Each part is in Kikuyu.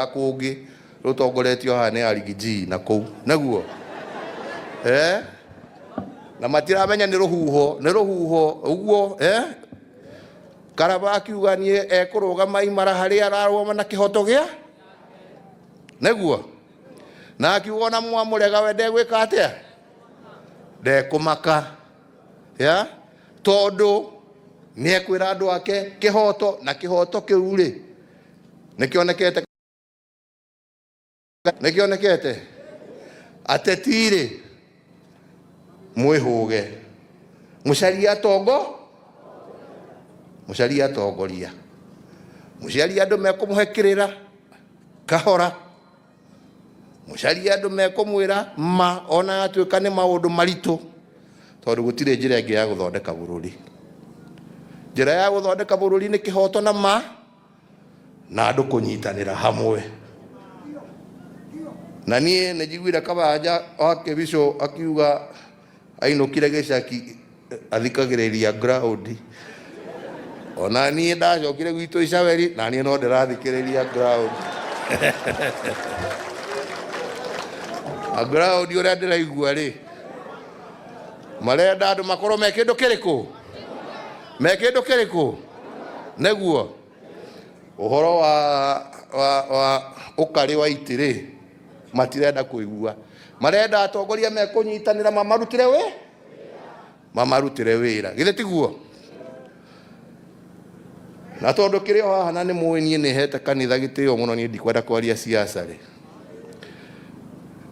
Rũrathiaga kũngĩ rũtongoretio haha nĩ Arigiji na kũu nĩguo, eh? Na matiramenya nĩ rũhuho, nĩ rũhuho ũguo, eh? Karaba akiuga niĩ ekũrũgama imara harĩa ararũgama na kĩhoto gĩa nĩguo, na akiuga ona mwamũrega we ndegwĩka atĩa, ndekũmaka ya tondũ nĩ ekwĩra andũ ake kĩhoto, na kĩhoto kĩu rĩ nĩkĩonekete, nĩkĩonekete. Ateti rĩ, mwĩhũge, mũcarie atongo, mũcarie atongoria, mũcarie andũ mekũmũhe kĩrĩra kahora, mũcarie andũ mekũmwĩra ma ona yatuĩka nĩ maũndũ maritũ, tondũ gũtirĩ njĩra ĩngĩ ya gũthondeka bũrũri. Njĩra ya gũthondeka bũrũri nĩ kĩhoto na ma na andũ kũnyitanĩra hamwe. Na niĩ nĩ njiguire Kabanja wa Kĩbicũ akiuga ainũkire gĩcaki athikagĩrĩria ground. Ona niĩ ndacokire gwitũ Icaweri na niĩ no ndĩrathikĩrĩria ground. Na ground ũrĩa ndĩraigua rĩ, marenda andũ makorwo me kĩndũ kĩrĩkũ, me kĩndũ kĩrĩkũ, nĩguo ũhoro wa ũkarĩ wa itĩ rĩ, matirenda kũigua. Marenda atongoria mekũnyitanĩra mamarutĩre wĩ mamarutĩre wĩra, githĩ tiguo? Na tondũ kĩrĩ o haha na nĩ mũĩ niĩ nĩ hete kanitha gĩtĩo mũno, niĩ ndikwenda kwaria siasa rĩ,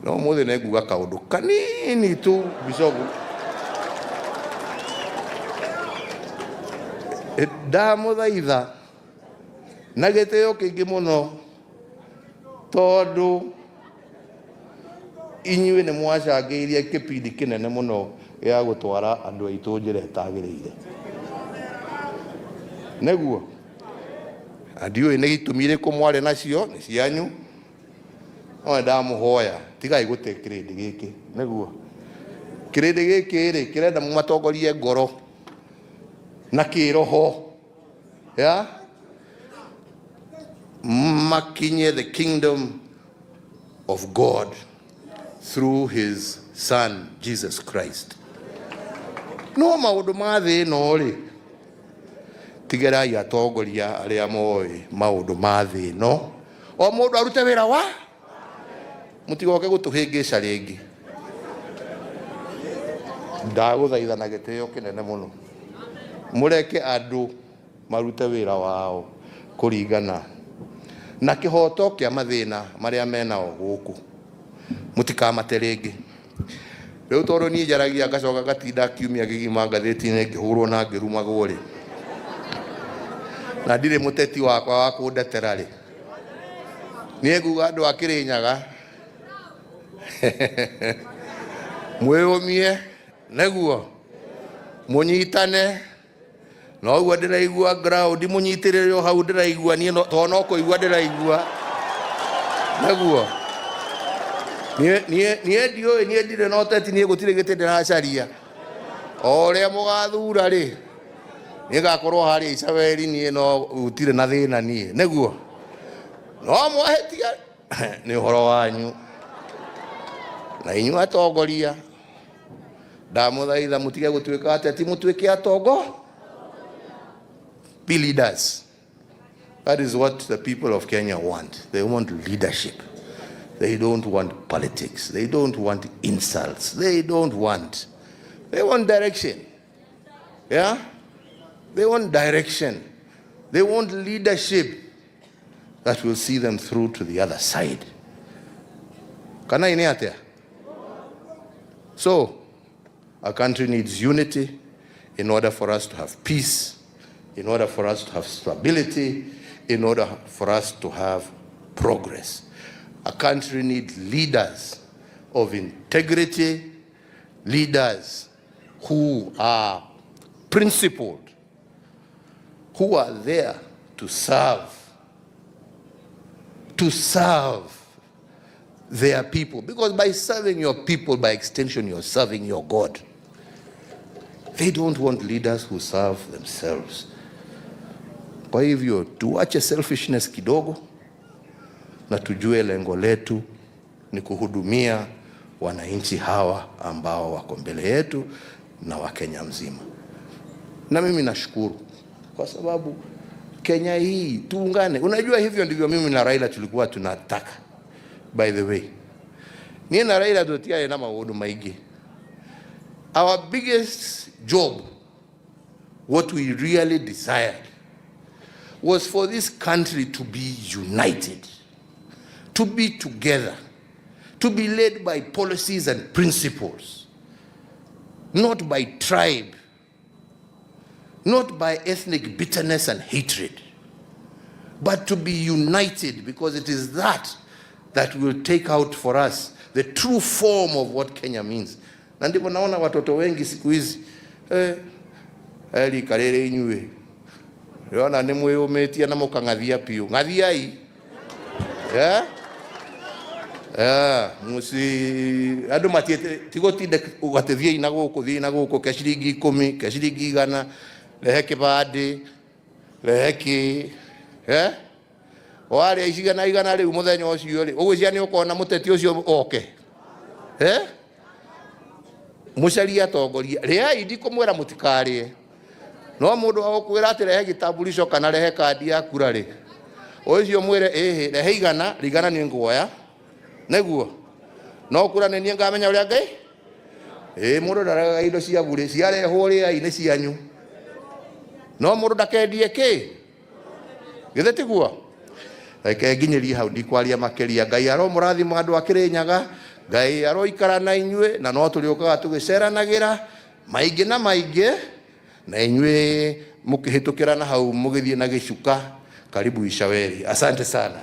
no ũmũthĩ nĩ nguga kaũndũ kanini tu. Bicobu, ndamũthaitha na gĩtĩo kĩingĩ mũno, tondũ inyuĩ nĩ mwacangĩirie kĩbindi kĩnene mũno gĩa gũtwara andũ aitũ njĩra ĩtagĩrĩire, nĩguo. Na ndiũĩ nĩ itũmi irĩkũ mwarĩ nacio, nĩ cianyu, no nĩ ndamũhoya tigai gũte kĩrĩndĩ gĩkĩ, nĩguo. Kĩrĩndĩ gĩkĩ rĩ, kĩrenda mũmatongorie ngoro na kĩroho ya makinye the kingdom of God through his son Jesus Christ. No maũndũ ma thĩ ĩno rĩ, tigerai atongoria arĩa moĩ maũndũ ma thĩ ĩno, o mũndũ arute wĩra wa, mũtigoke gũtũhĩngĩca rĩngĩ. Ndagũthaitha na gĩtĩo kĩnene mũno, mũreke andũ marute wĩra wao kũringana na kĩhoto kĩa mathĩna marĩa menao gũkũ, mũtikamate rĩngĩ. Rĩu tondũ niĩ njaragia ngacoka ngatinda kiumia kĩgima ngathĩti-inĩ ngĩhũrwo na ngĩrumagwo rĩ, na ndirĩ mũteti wakwa wa kũndetera rĩ, niĩ nguga andũ a Kĩrĩnyaga mwĩyũmie, nĩguo mũnyitane. Noguo ndĩraigua ground mũnyitĩrĩre o hau ndĩraigua niĩ tondũ no kũigua ndĩraigua, nĩguo. Niĩ ndiũĩ, niĩ ndirĩ na ũteti, niĩ gũtirĩ gĩtĩ ndĩracaria. O ũrĩa mũgathura rĩ, niĩ ngakorwo harĩa Icaweri, niĩ no gũtirĩ na thĩna niĩ, nĩguo. No mwahĩtia nĩ ũhoro wanyu. Na inyuĩ atongoria, ndamũthaitha mũtige gũtuĩka ateti, mũtuĩke atongo. Be leaders. That is what the people of Kenya want. They want leadership. They don't want politics. They don't want insults. They don't want. They want direction. Yeah? They want direction. They want leadership that will see them through to the other side. Kana ini atia? So, our country needs unity in order for us to have peace, in order for us to have stability, in order for us to have progress. A country needs leaders of integrity, leaders who are principled, who are there to serve, to serve their people. Because by serving your people, by extension, you're serving your God. They don't want leaders who serve themselves. Kwa hivyo tuache selfishness kidogo, na tujue lengo letu ni kuhudumia wananchi hawa ambao wako mbele yetu na Wakenya mzima. Na mimi nashukuru kwa sababu Kenya hii tuungane. Unajua, hivyo ndivyo mimi na Raila tulikuwa tunataka. By the way, niĩ na Raila tũtiarĩ na maũndũ maingĩ. Our biggest job, what we really desired, was for this country to be united, to be together, to be led by policies and principles, not by tribe, not by ethnic bitterness and hatred, but to be united, because it is that that will take out for us the true form of what Kenya means. Na ndipo naona watoto wengi siku hizi rika rĩrĩ inyuĩ rĩona nĩ mwĩyũmĩtie na mũkang'athia piũ ng'athiai, eh? Eh, muci andũ matiĩte tigũtinde atĩ thiĩi na gũkũ, thiĩi na gũkũ, ke ciringi 10, ke ciringi 100, rehe kĩbandĩ, rehe kĩ, eh? Warĩa icigana igana rĩu mũthenya ũcio rĩ, ũgwĩciria nĩ ũkona mũteti ũcio oke, eh? Mũcarie atongoria, rĩai, ndikũmwĩra mũtikarĩe, no mũndũ wa gũkwĩra atĩ rehe gĩtambulisho kana rehe kandi ya kura rĩ, ũcio mwĩre ĩhĩ, rehe 100, 100 nĩ nguoya nĩguo no kura nĩ niĩ ngamenya ũrĩa Ngai ĩ. Mũndũ ndaregaga indo cia burĩ, ciarehwo rĩai, nĩ cianyu, no mũndũ ndakendie kĩ, githĩ tiguo? Reke nginyĩrie hau, ndikwaria makĩria. Ngai aromũrathima andũ a Kĩrĩnyaga, Ngai aroikara na inyuĩ, na no tũrĩũkaga tũgĩceranagĩra maingĩ na maingĩ na inyuĩ mũkĩhĩtũkĩra na hau mũgĩthiĩ na gĩcuka. Karibu Ishaweri, asante sana.